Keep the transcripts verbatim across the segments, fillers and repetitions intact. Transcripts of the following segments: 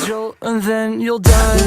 Jolt, and then you'll die.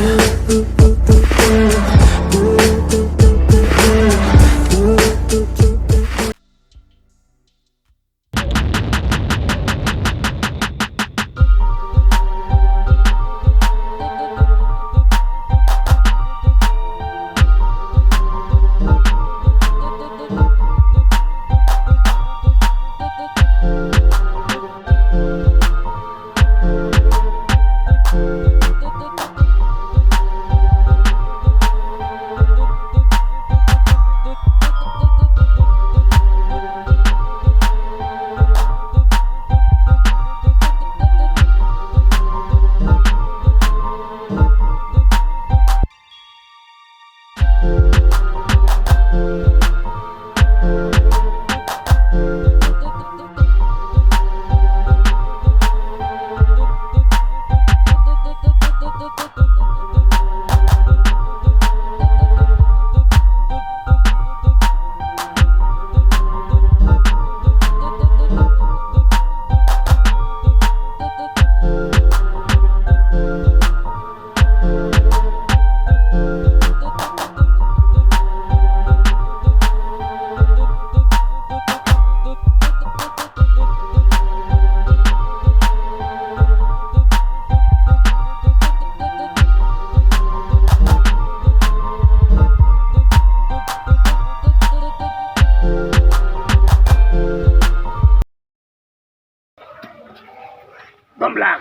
দম লাগ।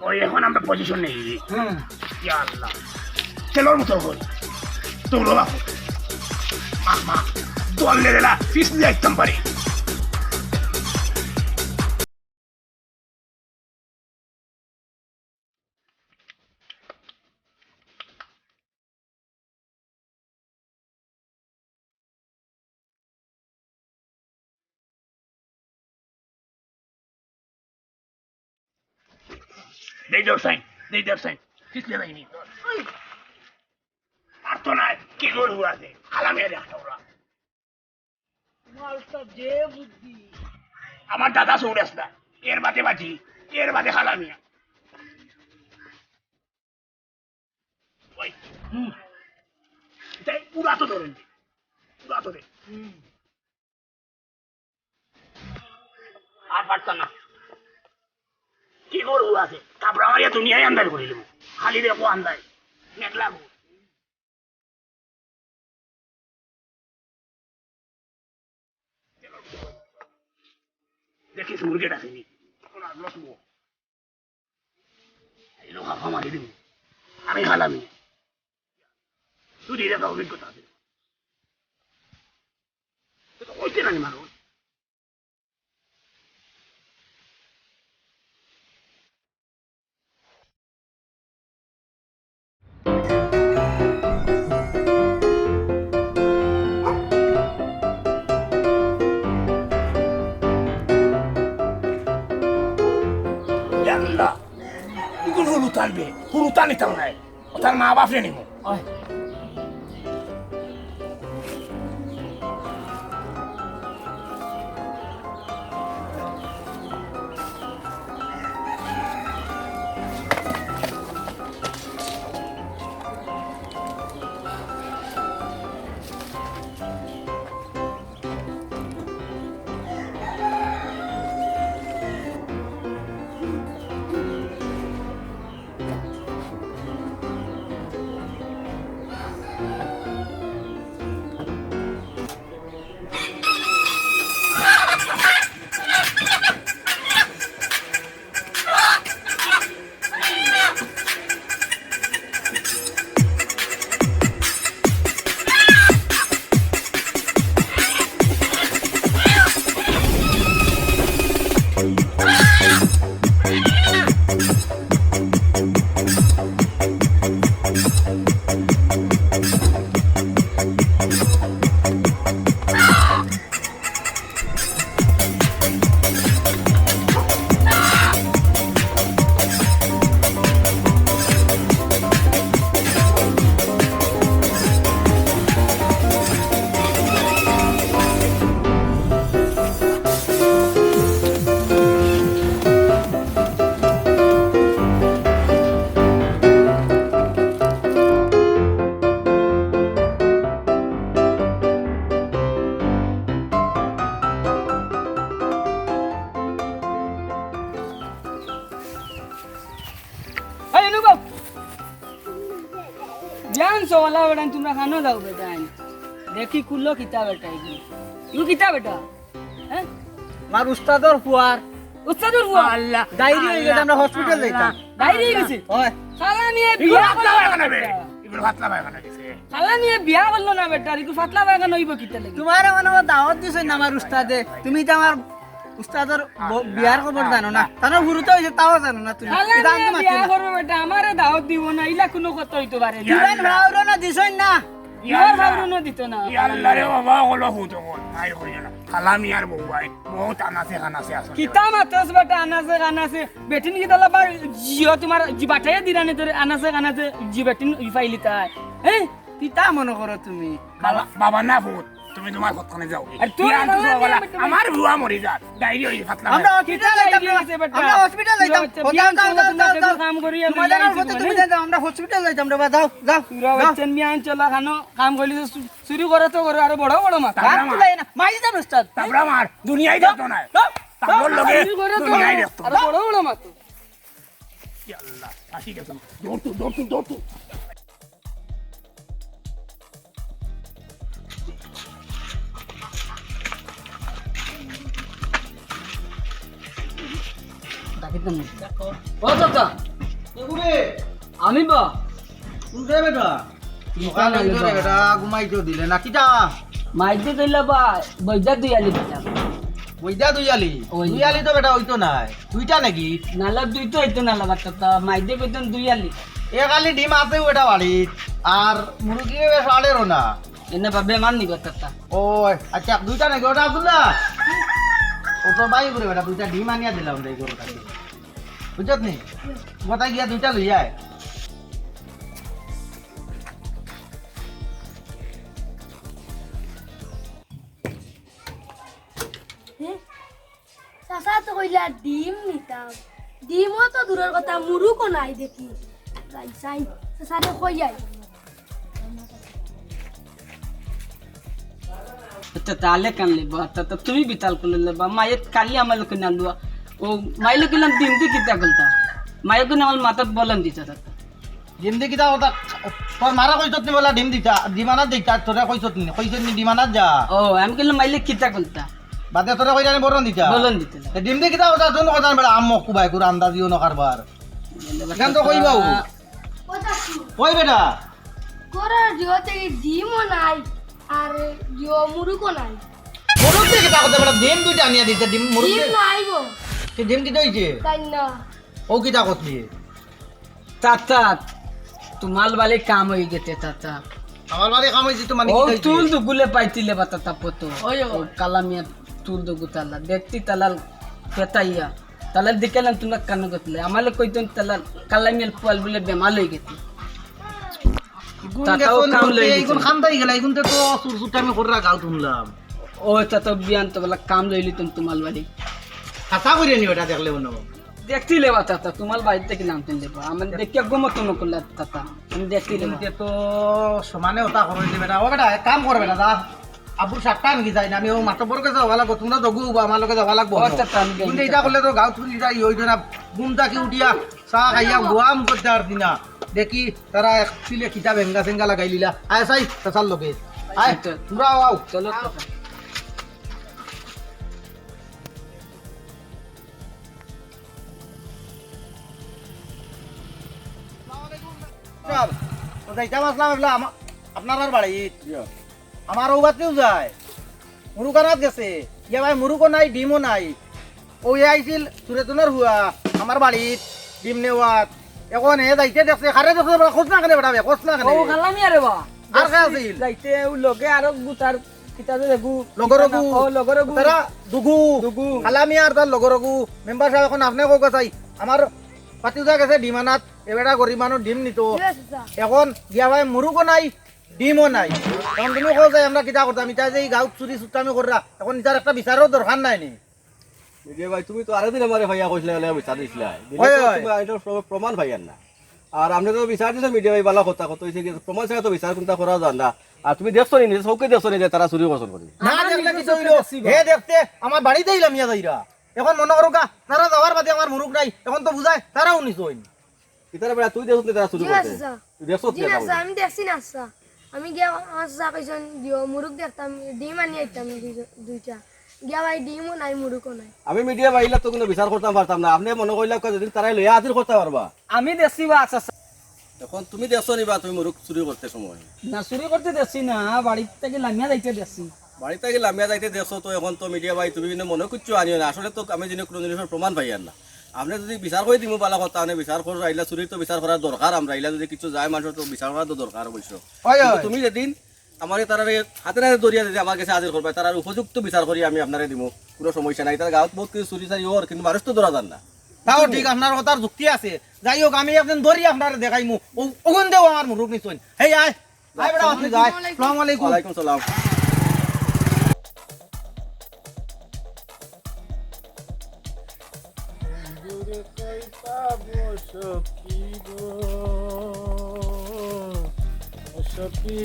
ওই এখন আমরা পজিশন নেই। হুম। ইয়া আল্লাহ। চলো মতো কর। দৌড়ো বাপু। মা, মা। দল লে দিলা। ফিস দিয়ে একদম পারি। দেই দর সাইন, দেই দর সাইন। কিসলে যাইনি? আর তো নাই, কি করবো আছে? হালামিয়া দেখ তোরা। মালটা যে বুদ্ধি। আমার দাদা সৌর আসলা, এর বাদে বাজি, এর বাদে হালামিয়া। ওই, হুম। এটাই পুরা তো ধরেন, পুরা তো দে। হুম। আর পারতাম না। কি করবো আছে? কাপড়া মারিয়া দুনিয়ায় আন্দার করিল। খালি দেখো আন্দার। মেঘলা গো। দেখিস মুরগি ডাকেনি। এখন আর লস গো। এই লোক হাফা মারি দিব। আমি হালামি। তুই এটা তো অভিজ্ঞতা আছে। তো ওইতে না মানুষ। ইয়াল্লা, ইগুন হুরুতান বে, হুরুতান ইতাম নাই। ও তার মা বাপরে নিমু। কান সওয়ালা বেটাইন, তুমরা কানো যাও বেটাইন। দেখি কুলো কিতা বেটা ইগু। ইগু কিতা বেটা? হ্যাঁ? আমার উস্তাদর ফুয়ার। উস্তাদর ফুয়া? আল্লাহ। ডায়রি অই গেছে, আমরা হসপিটাল যাইতাম। ডায়রি অই গেছে? অয়। কালা মিয়া ইগু বিয়া পাতলা করলো পায়খানা না বে। বেটা। ইগু পাতলা পায়খানা গেছে। কালা মিয়া বিয়া করলো না বেটা, ইগু পাতলা পায়খানা অইবো কিতা লাগি? তুমারে মনে অয় দাওয়াত দিছইন না আমার উস্তাদে। তুমি তো আমার উস্তাদর ব-, বিয়ার খবর জানো না। তানর হুরুতা অইছে, তাও জানো না তুমি। কালা মিয়া বিয়া করবো বেটা, আমারে দাওয়াত দিবো না, ইলা কুনু কথা অইতো পারে না। দিবান ভাউরও না দিছইন না। ইয়ার ভাউরও না দিত না। ইয়াল্লা রে বাবা, অলা হুতো বল, মাইর করিও না। কালা মিয়ার বউ ভাই, বউত আনাসে কানাসে আছে। কিতা মাতস বেটা, আনাসে কানাসে? বেটিন কিতা লাবা জিও তুমার জি বাটাইয়া দিরানি তোরে আনাসে কানাসে জি বেটিন পাইলিতায়। হ্যাঁ? কিতা মনো করো তুমি? বাবা, বাবা না ফুত, তুমি তুমার কথা কানে যাও। আর তুই ইয়ার তো আমার বুয়া মরি যা, ডায়রি অই পাতলা। আমরা হসপিটাল যাইতাম রে, আমরা হসপিটাল যাইতাম। যাও, যাও, যাও, যাও। কাম করি আমি তুমার যাও, তুমি যাও, আমরা হসপিটাল যাইতাম রে, যাও, যাও। তুই যাও। বাচ্চা নিয়ে আন, চলা খানো, কাম করলি তো চু-, চুরি করে তো করে, আরো বড় বড় মাত। তাবলা মার। তুলাই না, মারি যাবে উস্তাদ। তাবলা মার, দুনিয়াই দেখতো না। যাও, যাও। তাবলার লগে চুরি করে তো দুনিয়াই দেখতো না। আরো বড় বড় মাত। ইয়াল্লা, আসি গেছে। দৌড় তো, দৌড় তো, দৌড় তো। ডাকিত না। ও চাচা। কে গো রে? আমি বা। কোন রে বেটা? কিতা সকালে নাইলে তো বা? বেটা ঘুমাইতে দিলে না কিতা? মাইতে দিলে বা, বৈদা দুই আলি দিতাম। বৈদা দুই আলি? ওই দুই আলি তো বেটা অইতো নায়। দুইটা নাকি? নালা দুইটা অইতো নালা বাচ্চা তা, মাইতে কইতাম দুই আলি। এক আলি ডিম আছে ওটা বাড়িত, আর মুরগি বেশ আড়েরও না। এনে বা বেমার নি বাচ্চা তা। ও, আচ্ছা, দুইটা নাকি? ওটা আব্দুল্লাহ? ও তো ভাই করে বেটা, দুইটা ডিম আনিয়া দিলাম রে গরুর কাছে। বুঝছত নি? কোথায় গিয়া দুইটা লই আয়। হুম? চাচা তো কইলা ডিম নিতাম, ডিমও তো দূরের কথা, মুরুকও নাই দেখি। যাই চাই, চাচারে কই যাই। আচ্ছা, তাহলে কান লেবা, তা তো তুমি বিতাল করে লেবা। মায়ে কালি আমার লোকে না লুয়া, ও মাই লোকে নাম ডিম দি কিতা করতা, মায়ে কোন আমার মাথাত বলন দিতা তা। ডিম দি কিতা কথা? তোর মারা কইছত নি বলা ডিম দিতা, ডিম আনাত দিতা, তোরে কইছত নি, কইছত নি ডিম আনাত যা। ও, আমি কইলাম মাইলে কিতা কইতা? বাদে তোরে কইরা নি বরন দিতা। বলন দিতা। এ ডিম দি কিতা কথা? তুই কথা বেটা আম মকু বাই করে আন্দাজিও না কারবার। এখান তো কই বাবু? ও চাচু। কই বেটা? করে জিওতে ডিমও নাই, আর জিও মুরুকও নাই। মুরুক দি কিতা কথা বেটা? ডিম দুইটা আনিয়া দিতে, ডিম মুরুক ডিম দি। নাই গো। কি ডিম কিতা অইছে? তাই না। ও কিতা করলি? তাতা, তোমার বাড়ি কাম হয়ে গেছে, তাতা। আমার বাড়ি কাম হয়েছে তো মানে ও কি হয়েছে? তুল দুগুলে পাইতিলে বা তাতা পতো। ওই, ওই। ও কালামিয়া তুল দুগু তালা। দেখতি তালাল পেতাইয়া। তালাল দিকেলাম তোমরা কানো গেছিলে। আমালে কইতন তালাল কালামিয়াল পোয়াল বলে বেমাল হয়ে গেছে। ইগুন তাতাও গেছন কাম করতে, লই ইগুন গেছে। খান্দাই গেলা, ইগুন তো তো চুর চুরটা আমি করে রাখাও শুনলাম। ও, তাতা বিয়ান তো বলা কাম লইলি তুমি তোমার বাড়ি। হাতা করে নি ওটা দেখলে মনে হয়। দেখতে লেবা তাতা, তোমার বাড়িতে কি নাম তুমি লেবা? আমি দেখি একদম মতো নকল তাতা। আমি দেখতে লেবা। ইগুনতে তো সমানে ওটা করে দিবে না। ও বেটা, এক কাম কর বেটা, যা। আবুর সাতটা আমি যাই না, আমি ও মাতব্বর কাছে যাওয়া লাগবো, তোমরা দগু হবো, আমার লগে যাওয়া লাগবো। ও, আচ্ছা, আচ্ছা, আমি যাই। কিন্তু এটা করলে তো গাঁও তুমি যাই, ওই জন্য ঘুম থাকি উঠিয়া চা খাইয়া গুয়া মুখ করতে পারছি না। দেখি তারা এক ছিলে কিতা বেঙ্গা সেঙ্গা লাগাই লিলা। আয় চাই, চাচার লগে। আয়, আচ্ছা। তোমরা আও, আও। চলো, চাচা। সাব, তো যাইতাম আসলাম, এবলা আমা-, আপনারার বাড়িত। ইয়া। আমার ও বাতিও যায়। মুরুকানাত গেছে। ইয়া ভাই, মুরুকও নাই, ডিমও নাই। ও ইয়া আইছিল, সুরেতনের হুয়া, আমার বাড়িত, ডিম নেওয়াত। এখন হে যাইতে দেখছে, খারে দেখছে, বেটা, খোঁজ না কেনে, বেটা, খোঁজ না কেনে। ও, খালামি আরে বা। আর কে আছিল? যাইতে, ও লগে আরো গুতার কিতা যে দেখু। লগর অগু। ও, লগর অগু। তারা দুগু। দুগু। খালামি আর তার লগর অগু। মেম্বার সাব, এখন আপনে কউক্কা চাই। আমার পাতিউজা গেছে ডিম আনাত, এ বেটা গরিব মানুষ ডিম নিত। ঠিক আছে, স্যার। এখন গিয়া ভাই মুরুকও নাই, ডিমও নাই। এখন তুমি কও চাই আমরা কিতা করতাম? ইতা যে এই গাঁওত চুরি চুট্টামি কররা, এখন ইতার একটা বিচারর দরকার নাই নি? মিডিয়া ভাই, তুমি তো আরে দিন আমারে ভাইয়া কইছিলা, এলা বিচার দিছিলা। দিলে ওই, তো ওই। তুমি আইটার প্র-, প্রমাণ পাইয়ার না। আর আপনে তো বিচার দিছেন মিডিয়া ভাই, বালা কথা, কত হইছে কি, প্রমাণ ছাড়া তো বিচার কুনতা করা যায় না। আর তুমি দেখছো নি, নিজে চউখে দেখছো নি যে তারা চুরি করছইন করি? না দেখলে কি হইলো? হে দেখতে আমার বাড়িতেই লামিয়া যাইরা। এখন মনো করউক্কা, তারা যাওয়ার বাদে আমার মুরুক নাই, এখন তো বুঝায়, তারাও নিছইন। ইতারা বেটা, তুই দেখছস নি তারা চুরি জি না, করতে? চাচা। তুই দেখছস জি নি না, তারা? চাচা, আমি দেখছি না, চাচা। আমি গিয়া আমার চাচা কইছইন, "দিও, মুরুগ দেখতাম, ডিম আনি আইতাম দুইজ-, দুইটা।" গিয়া ভাই, ডিমও নাই, মুরুগও নাই। আমি মিডিয়া ভাই, ইলা তো কুনু বিচার করতাম পারতাম না। আপনে মনো করিলা কয়, যেদিন তারারে লইয়া হাজির করতা পারবা। আমি দেখছি বা, চাচা। অখন তুমি দেখছো নি বা, তুমি মুরুগ চুরি করতে সময়? না, চুরি করতে দেখছি না, বাড়ি থাকি লামিয়া যাইতে দেখছি। বাড়ি থাকি লামিয়া যাইতে দেখছো তো, অখন তো মিডিয়া ভাই, তুমি কিন্তু মনো কিচ্ছু আনিও না। আসলে তো আমি যেন কুনু জিনিসর প্রমাণ পাইয়ার না। আপনে যুদি বিচার করি দিমু বালা কথা, আপনে বিচার কররা, ইলা চুরির তো বিচার করার দরকার আমরা, ইলা যুদি কিচ্ছু যায় মানষর তো বিচার করার তো দরকার অবশ্য। অয়, কিন্তু অয়। তুমি যেদিন আমারে তারারে হাতে নাতে ধরিয়া যুদি আমার গেছে হাজির করবায়, তারার উপযুক্ত বিচার করি আমি আপনারে দিমু, কুনু সমস্যা নাই। তার গাঁওত বউত কিছু চুরি চারি অর, কিন্তু মানুষ তো ধরা যার না। তাও ঠিক, আপনার কথার যুক্তি আছে। যাই হোক, আমি একদিন ধরি আপনারে দেখাইমু। ও, অগুন দেও আমার মুরুগ নিছইন। হেই আয়, আয় বেটা, আপনে যাই। আসসালামু আলাইকুম। ওয়ালাইকুম সালাম। বন্ধুরে কই পাবো সখী গো, ও সখী,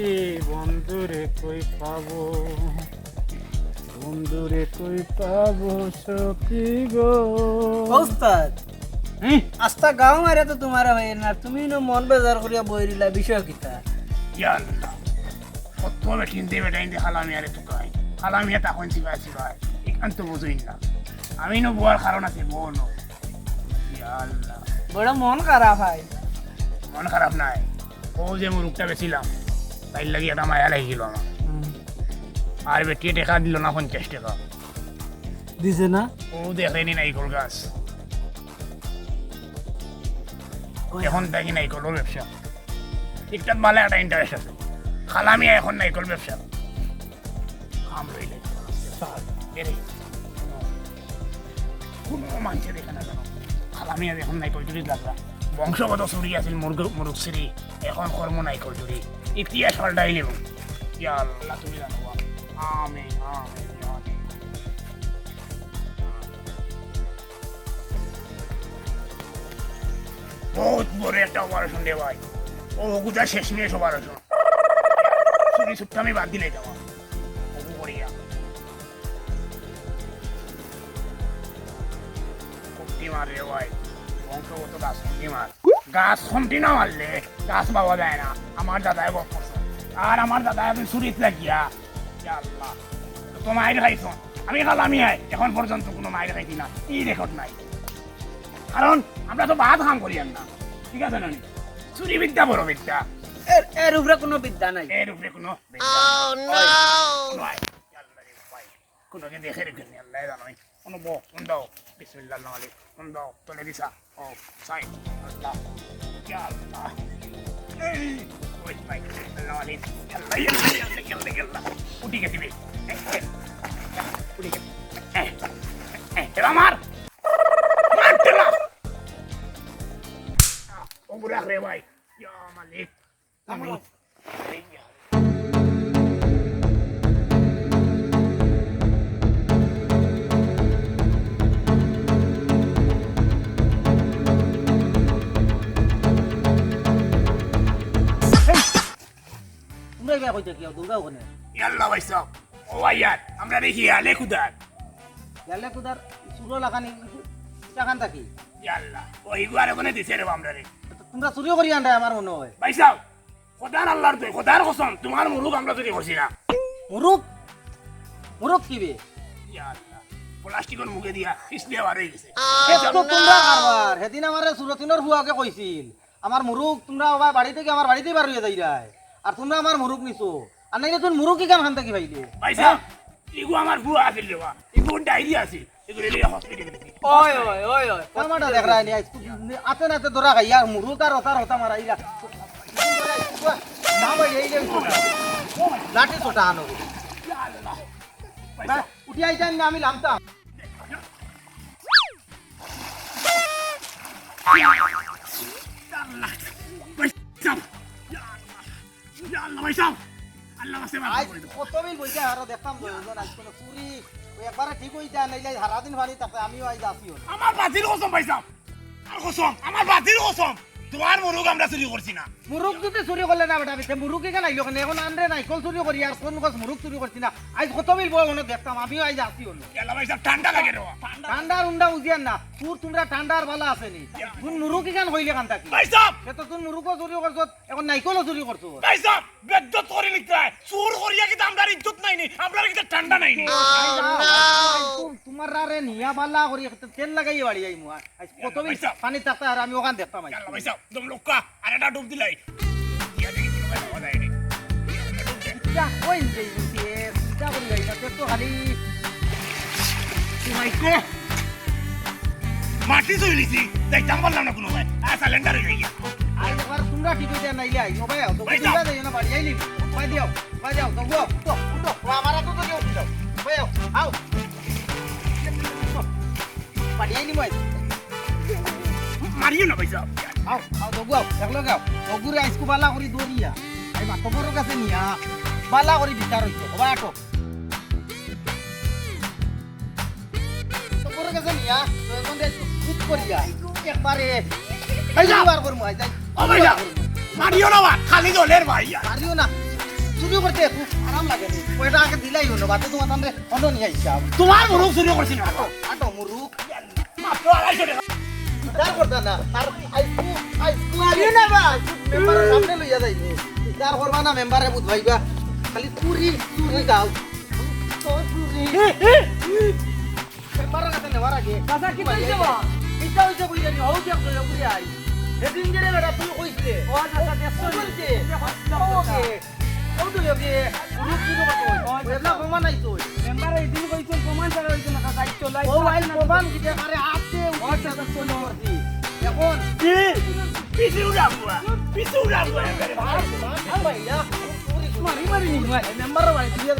বন্ধুরে কই পাবো, বন্ধুরে কই পাবো সখী গো। ও উস্তাদ, হুম? আস্তা গাঁও মারে তো তুমারে অইর না, তুমি ইনো মন বেজার করিয়া বই রইলা, বিষয় কিতা? ইয়া আল্লাহ, কত বেটিন্তে বেটাইন্তে খালা মিয়ারে তুকাই, খালা মিয়া তখন চিবায় চিবায়, ইখান তো বুঝইন না। আমি ইনো বওয়ার কারণ আছে, বও না। ইয়া আল্লাহ। বড় মন খারাপ অয়। মন খারাপ নায়, অউ যে মুরুগটা বেচিলাম, তাইর লাগি একটা মায়া লাগি গেল আমার। হুম। আর বেটিয়ে টেকা দিল না, পঞ্চাশ টেকা। দিছে না? অউ দেখরে নি নাইকল গাছ। অখন থাকি নাইকলর ব্যবসা। ইকটাত বালা একটা interest আছে। খালা মিয়া অখন নাইকল ব্যবসা। কাম রইলে। এরে, কুনু মানষে দেখে না জানো। খালা মিয়া অখন নাইকল চুরিত লাগলা। বংশগত চুরি আছিল মুরগ-, মুরুগ চুরি। অখন কর্ম নাইকল চুরি। ইতিহাস পাল্টাই নিব। ইয়া আল্লাহ, তুমি জানো বা। আমিন, আমিন, আমিন। বউত বড় একটা operation রে ভাই। অউ গুজা শেষমেশ operation। চুরি চুট্টা আমি বাদ দিলাই যাওয়া। অগু করিয়া। খুন্তি মার রে ভাই। বংশগত গাছ খুন্তি মার। গাছ খুন্তি না মারলে গাছ পাওয়া যায় না। আমার দাদায় গপ করছে। আর আমার দাদায় এখন চুরিত লাগিয়া। ইয়া আল্লাহ। তো মাইর খাইছইন। আমি খালা মিয়ায় অখন পর্যন্ত কুনু মাইর খাইছি না। ই record নাই। কারণ আমরা তো বাদ কাম করিয়ার না। ঠিক আছে না নি? চুরি বিদ্যা বড় বিদ্যা। এর, এর উপরে কুনু বিদ্যা নাই। এর উপরে কুনু বিদ্যা নাই। Oh, no! ওই, ওই, আল্লাহ রে ভাই। কুনু কে দেখে রেখে নি, আল্লাহ জানো। কুনু বো, কুন দাও? বিসমিল্লাহ, আল্লাহ আলী। কুন দাও? তলে দিছা। ও, সাই। আল্লাহ। ইয়া আল্লাহ। এই, ওই ভাই। আল্লাহ আলী। আল্লাহ, আল্লাহ, আল্লাহ, আল্লাহ, আল্লাহ। উঠি গেছি বে। এই, এই। উঠি গেছি। এই, এই, এবার মার। মার ঠেলা। ও বুড়া রে ভাই। ইয়া মালিক। আমি তুমরা ইবা কইতা কিয়া? দৌড়াও কেনে? ইয়াল্লা ভাই সাহেব, ও ভাই ইয়ার, আমরা দেখি আলে কুদার। ইয়ালে কুদার, চুরো লাখানি, টাকান থাকি। ইয়াল্লা, ও ইগু আর ওখানে দিছে রে আমরা রে। তুমরা চুরিও করি আনরায় আমার মনো অয়। ভাই সাহেব, খোদার আল্লাহর দোহাই, খোদার কসম, তুমার মুরুগ আমরা চুরি করছি না। মুরুগ? মুরুগ কিবে? ইয়া আল্লাহ, প্লাস্টিকর মুখে দিয়া পিছলে বার অই গেছে। এ তো তুমরার কারবার। হেদিন আমারে সুরতিনর ফুয়াকে কইছিল, আমার মুরুগ তুমরা বাবা বাড়ি থাকি আমার বাড়িতেই বার অইয়া যাইরায়, আর তুমরা আমার মুরুগ নিছো। আর নাইলে তুমি মুরুগ কিখান থাকি পাইলে? ভাই সাহেব, ইগু আমার ফুয়া আছিল রে বা, ইগু ডায়েরি আছিল। ওই, ওই, ওই, ওই। আমারটা দেখরায় নি, আইজ আতে নাতে ধরা খাইয়া, মুরুগ আর হতা হতা মারাইলা। না ভাই, এই যে লাঠি ছোটা আনো। না, উঠি আইতাম না, আমি লামতাম। ইয়া আল্লাহ, ভাই সাহেব। ইয়া আল্লাহ, ভাই সাহেব। আল্লাহ বাঁচাইবা। আইজ কত বিল বইছে, আরো দেখতাম তো, ওজন আইজ কুনু চুরি, ওই একবারে ঠিক অইতা, নাইলে সারাদিন পানি থাকতে আমিও আইজ আসি অনে। আমার বাতির কসম ভাই সাহেব। আর কসম, আমার বাতির কসম। তোমার মুরুগ আমরা চুরি করছি না। মুরুগ যদি চুরি করলে না বেটা, তে মুরুগ ইখান আইলো কেনে? এখন আনরে নাইকল চুরি করি আর কোন গছ মুরুগ চুরি করছি না। আইজ কত বিল বড় মনে দেখতাম, আমিও আইজ আসি অনো। ইয়াল্লা ভাইসাব, ঠান্ডা লাগে রে। ঠান্ডা উন্ডা বুঝিয়ার না, তোর তোমরা ঠান্ডার বালা আছে নি? কোন মুরুগ ইখান কইলে কান থাকি? ভাইসাব! এ তো তুই মুরুগও চুরি করছত, এখন নাইকলও চুরি করছত। ভাইসাব, বেদ্দত করি নিতে চুর করিয়া কিতা আমরার ইজ্জত নাই নি? আমরার কিতা ঠান্ডা নাই নি? আই যাও, আই যাও, আই যাও, তোমার রারে নিয়া বালা করি একটা তেল লাগাইয়া বাড়ি যাইমু। আইজ কত বিল ভাইসাব। পানি থাকতে আর আমি ওখান দেখতাম আইজ। ইয়াল্লা ভাইসাব, দম লক্কা, আর একটা ডুব দিলাই। ইয়া দেখি কোনো ভাই পাওয়া যায় নি। ইয়া, ওই যে, ওই যে, চিন্তা করি যাই না, তো খালি মাটি চইলিছি, যাইতাম পারলাম না কোনো ভাই। আ, সালেন্ডার অই গিয়া। আর একবার তোমরা ঠিক অইতে নাইলে আই, ও ভাই, আও, তো ভাই, তোমরা যাও। যাইও না, বাড়ি আইলি। ভাই দিও, ভাই যাও, তো গো, তো, তো, ও আমার তো তো কেউ দিল। ভাই, আও, আও। বাড়ি আইলি, ভাই। মারিও না, ভাই, যাও। আও, আও, তো গো, আও, একলো গাও। তো গুরে আইজকু বালা করি দৌড়িয়া। এই মাতবরর কাছে নিয়া, বালা করি বিচার অইতো, ও ভাই, আটো। তোর গেছে নিয়া, তো এখন দে একটু খুব করিয়া, একবারে এই যা। বার করমু, আই যাই। ও ভাই যা। মারিও না বা, খালি দলের ভাই যা। মারিও না। চুরি করতে একটু আরাম লাগে নি। ওইটা আগে দিলাই হলো, বাতে তোমার তানরে অন্য নিয়ে আইসা। তোমার মুরুগ চুরি করছি না। আটো, আটো মুরুগ। মাত্র আড়াইশো টাকা। বিচার করতা না। আর আইসু, আইসু মারিও না বা। মেম্বারের সামনে লইয়া যাইবো। বিচার করবা না মেম্বারে বুঝবাইবা। খালি চুরি, চুরি গাও। মেম্বারর কাছে নেওয়ার আগে। চাচা, কিতা অইছে বা? কিতা অইছে কই জানি, হউ দেখ, হউ ঘুরে আই। সেদিন যে রে বেটা, তুই কইছিলে। ও, চাচা, দেখছো নি? বলছে। দেখো, ও, দেখো। কে? ও, তুই ওকে। পুলিশ ছিল কত? ও, ওই চাচা। না, প্রমাণ নাই তো। মেম্বার এই দিন কইছেন, প্রমাণ ছাড়া হইছে না, চাচা, এই চলো, ও, এই ভাই, চলো। প্রমাণ কি দেখ, আরে, আছে, ও, উঠে চাচা, চলো। এখন? কি? পিছু উড়াবো, পিছু উড়াবো, এবারে। আর, আর ভাই, ইয়া। মারি মারি নি ভাই। মেম্বারর বাড়ি দিয়া।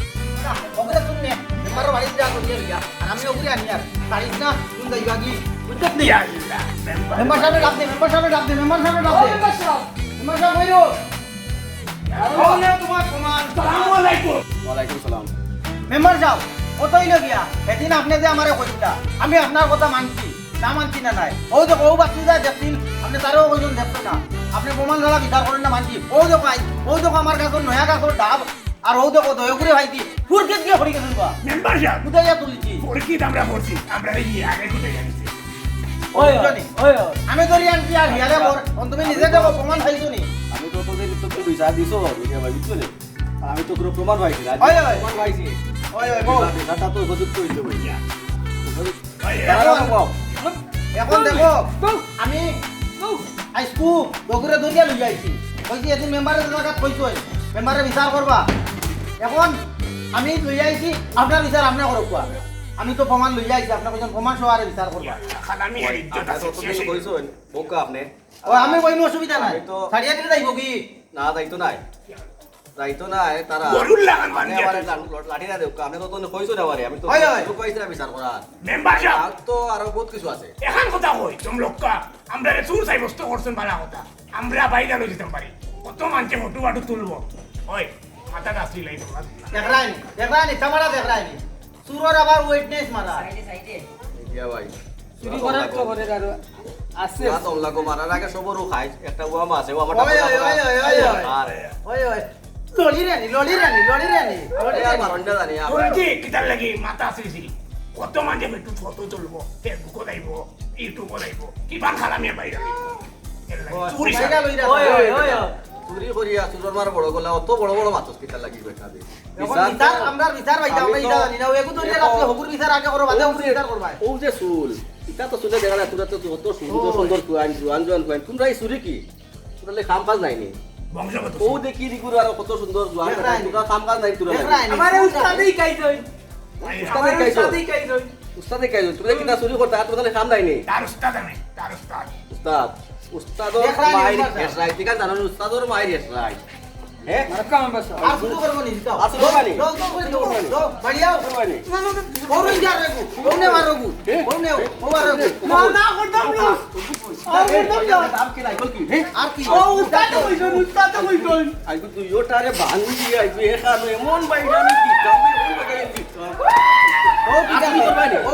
না, ওগুলা শুনলে, মেম্বারর বাড়ি দিয়া করিয়া লইয়া। আর আমি ওগুলা আনি আর। পারিস না, শুন যাই বাকি। বুঝছত নি? ইয়া আল্লাহ, মেম্বার। মেম্বার সাহেব ডাক দে, মেম্বার সাহেব ডাক দে, মেম্বার সাহেব ডাক দে। মেম্বার সাহেব। মেম্বার সাহেব, কই রো? আরে, ও না, তোমার সমান। সালামু আলাইকুম। ওয়ালাইকুম সালাম। মেম্বার সাহেব, কত অইলো গিয়া? সেদিন আপনি যে আমারে কইছিলা, আমি আপনার কথা মানছি। না মানছি না নাই। ও দেখো, ও বাচ্চু যায় দেখছিল, আপনি তারেও কইছেন দেখতো না। আপনি প্রমাণ ছাড়া বিচার করেন না মানছি। ও দেখো আই, ও দেখো আমার গাছর নয়া গাছর ডাব, আর ও দেখো দয়া করে ভাই দি, ফুরকিত গিয়ে পড়ি গেছেন বা। মেম্বার সাহেব, বুঝাইয়া তুলছি। ফুরকিত আমরা পড়ছি, আমরা এই আগে কোথায় জানিছি? ওই, বুঝছো নি? ওই, ওই। আমি ধরি আনছি আর হিয়ারে বর, অন তুমি নিজে দেখো, প্রমাণ পাইছো নি? আমি তো তোদের তো বিচার দিছো, বুঝে ভাই, বুঝছো নি? আর আমি তো পুরো প্রমাণ পাইছি না। ওই, ওই। প্রমাণ পাইছি। ওই, ওই, বল। বিচারটা তো উপযুক্ত হইতে হবে। ওই, দাঁড়াও, এখন, বল। এখন দেখো, বল। আমি বল। আইজকু বগুড়া ধরিয়া লইয়া আইছি। কইছি, এদিন মেম্বারের জায়গা কইছই, মেম্বারে বিচার করবা। এখন আমি লইয়া আইছি, আপনার বিচার আপনি করুক বা। আমি তো প্রমাণ লইয়া আইছি, আপনার কইছেন প্রমাণ সহকারে বিচার করবা। খান আমি হেড ইজ্জত আমরা আছে, তো তুমি শেষ। কইছো, বোকা আপনি। ও, আমি কইমু, অসুবিধা নাই। আমি তো ছাড়িয়া দিলে যাইব কি? না, যাইতো নাই। যাইতো নাই, তারা গরুর লাগান মানে বান্ধিয়া আমারে থইছে। লা-, লা-, লাঠি না দেউক্কা, আমি তো তখন কইছো না আমারে, আমি তো হয়, হয়। তো কইছি না বিচার করার। মেম্বার সাহেব। আর তো আরো বহুত কিছু আছে। এখন কথা কই, চমলক্কা, আমরা রে চুর সাব্যস্ত করছেন ভালা কথা। আমরা বাইরে লই যেতাম পারি। কত মানষে ফটো ফাটো তুলবো। ওই, মাথা গাছ দিলাই তোমরা। দেখরায়নি, দেখরায়নি, চামড়া দেখরায়নি। চুরর আবার ওয়েটনেস মারা। সাইডে, সাইডে। ইয়া ভাই। চুরি করার তো করে আর আছে। না, তোমরা গো মারার আগে সবরও খাই। একটা ওয়াম আছে, ওয়াম ওই, ওই, ওই, ওই, ওই, ওই। আরে। ওই, ওই। লড়ি রানি, লড়ি রানি, লড়ি রানি, লড়ি আরে, আর রানি। মারণ না জানি, আর। তোর কি, কিতার লাগি মাথা আছে জি? কত মানষে একটু ফটো তুলবো, Facebook-ও যাইবো, YouTube-ও যাইবো। কি বান খালামিয়া বাইরে আমি। এর লাগি ওই, চুরি বাইরে সারা। লইরা। ওই, ওই, ওই, ওই। চুরি করিয়া, চুরর মার বড় গলা, অত বড় বড় মাছ কিতার লাগি বেটা দে। এখন বিচার বিচার, তো আমরার বিচার ভাই, আমি আমরা তো ইটা জানি না। ও এগু ধরিয়া দেখো, রাখলে হকুর বিচার আগে করো, বাদে ও হকুর যে, বিচার করবায়। ও যে চুল, ইটা তো চুলে দেখা যায়, তোমরা তো অত সুন্দর ও। সুন্দর জোয়ান, জোয়ান, জোয়ান, জোয়ান। তোমরা এই চুরি কি? তোমরা লে কাম কাজ নাই নি? বংশগত ও চুল। দেখি রিগুর আরো কত সুন্দর জোয়ান, দেখা যায় নি? তোমরা কাম কাজ নাই, তোমরা দেখা নাই। যায় নি? আমারে উস্তাদেই কাইজই। ভাই, উস্তাদে আমারে কাইজই। উস্তাদেই কাইজই। উস্তাদে কাইজই। তোমরা কিতা চুরি করতা? তোমরা লে কাম নাই নি? তার উস্তাদ আমি, তার উস্তাদ। উস্তাদ। উস্তাদর দেখা নাই, মায়ের দেখা যায়। হেসরাই। ঠিক আছে, জানো নি? উস্তাদর মায়ের হেসরাই। হ্যাঁ? মারা কাম বাসা। আর শুরু করবো নি, যাও। আর শুরু করবো নি? যাও, যাও, যাও, যাও, যাও, বাড়ি যাও। শুরু করবো নি? না, না, না, ওর ওই যার রেগু, ওর নে মার রেগু, হ্যাঁ? ওর নে, ও আর রেগু। না, না, করতাম না। আর করতাম না। আর কি নাই, বল কি? হ্যাঁ? আর কি? ও, উস্তাদ তো কইছইন, উস্তাদ তো কইছইন। আইগো তুই ওটারে ভাঙি দিয়ে আইগো, এ কারণে এমন বাইরে আমি কি কামে, এমন বাইরে আমি কি কামে। ও ঠিক আছে, ও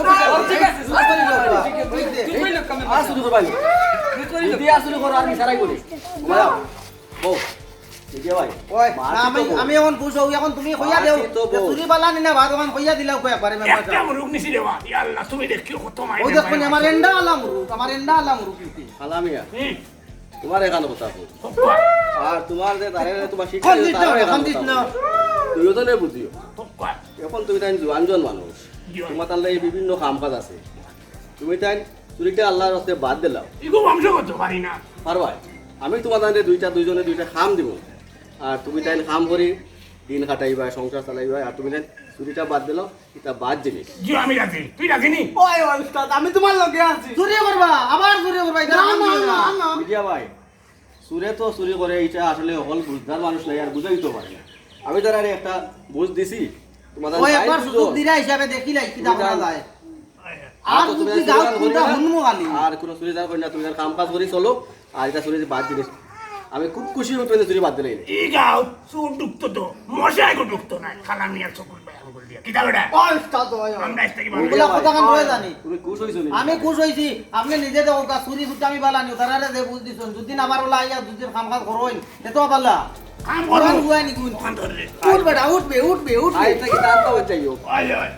ঠিক আছে, ও ঠিক আছে, ও ঠিক আছে। আর শুরু করবো নি? ইদিয়া চুরি করো আর মিছা রায় করি। বউ, মিডিয়া ভাই, ওই, মারছি তো আমি, বউ। আমি এখন খুশ অউ, এখন তুমি কইয়া দেও। মারছি তো বউ। চুরি বালা নি না, বাদ অখান কইয়া দিলাও কই একবারে মেম্বার সাব। একটা মুরুগ নিছি রে বা, ইয়া আল্লাহ, তুমি দেখিও কত মাইর ওই দেখো, আমার এন্ডা আলা মুরুগ, আমার এন্ডা আলা মুরুগ নিছি। হালামিয়া, হুম। তুমার এখান কথা কই। আর তুমার যে তারে তুমার শিক্ষা দিছে, তারও এখান কথা কই। তুমিও তো নে বুঝিও। এখন তুমি তাইন জোয়ান জোয়ান মানুষ। তুমার তাহলে এই বিভিন্ন কাম কাজ আছে। তুমি তাইন চুরিটা আল্লাহর রাস্তায় বাদ দিলাও। ইগো বংশগত পারি না। পারবায়? আমি তুমার তাইনরে দুইটা, দুইজনে দুইটা কাম দিমু। আর তুমি তাইন কাম করি দিন কাটাইবায়, সংসার চালাইবায়, আর তুমি তাইন চুরিটা বাদ দিলাও, ইটা বাদ জিনিস। জি, আমি রাজি। তুই রাজি নি? ওই, ওই, উস্তাদ, আমি তুমার লগে আছি। চুরি করবা, আবার চুরি করবা, ইটা না, না, না, না। মিডিয়া ভাই, চুরে তো চুরি করে, ইটা আসলে হকল বুঝদার মানুষ নাই, আর বুঝাইতো পারে না। আমি তারারে একটা বুঝ দিছি, তুমার ওই তাইন একবার দুইজন সুযোগ দিরা হিসাবে দেখিলাই, কিতা করা যায়। আর আর তো তুমি যদি আর গাঁও চুরি কোনটা করি না। হুনমু খালি। আর কোনো চুরি করি না, তুমি আর কাম কাজ করি চলো, আর ইটা চুরি বাদ জিনিস। আমি খুব খুশি অইমু তুমি চুরি বাদ দিলে। ই গাঁও চুর ঢুকতো তো, মশা এগো ঢুকতো না, খালা মিয়ার চকুর বায় আঙ্গুল দিয়া। কিতা বেটা? ওই উস্তাদ ভাই। আমরা আজ থাকি ওগুলা কথা কান রয়ে জানি। তুমি খুশ অইছো নি? আমি খুশ অইছি, আপনে নিজে দেখো, কা চুরি চুরি আমি বালা নি, তারারে যে বুঝ দিছইন, দুদিন আবার ওলা আইয়া দুদিন কাম কাজ করইন, এ তো বালা। কাম করো। ওখান ধরে। উঠ বেটা, উঠবে, উঠবে, উঠবে। আই থাকি তার তো যাইও। ওই, ওই।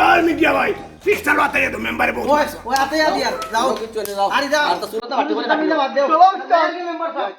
আর মিডিয়া ভাই, পিস্তল আতে তো মেম্বারে বউ। ওই, ওই আতে দিয়া, যাও। যাও, কিচ্ছু নেই, যাও। আরে যাও। আর তো চুরি তো বাদ দেও। চলো, চলো, মেম্বার সাব।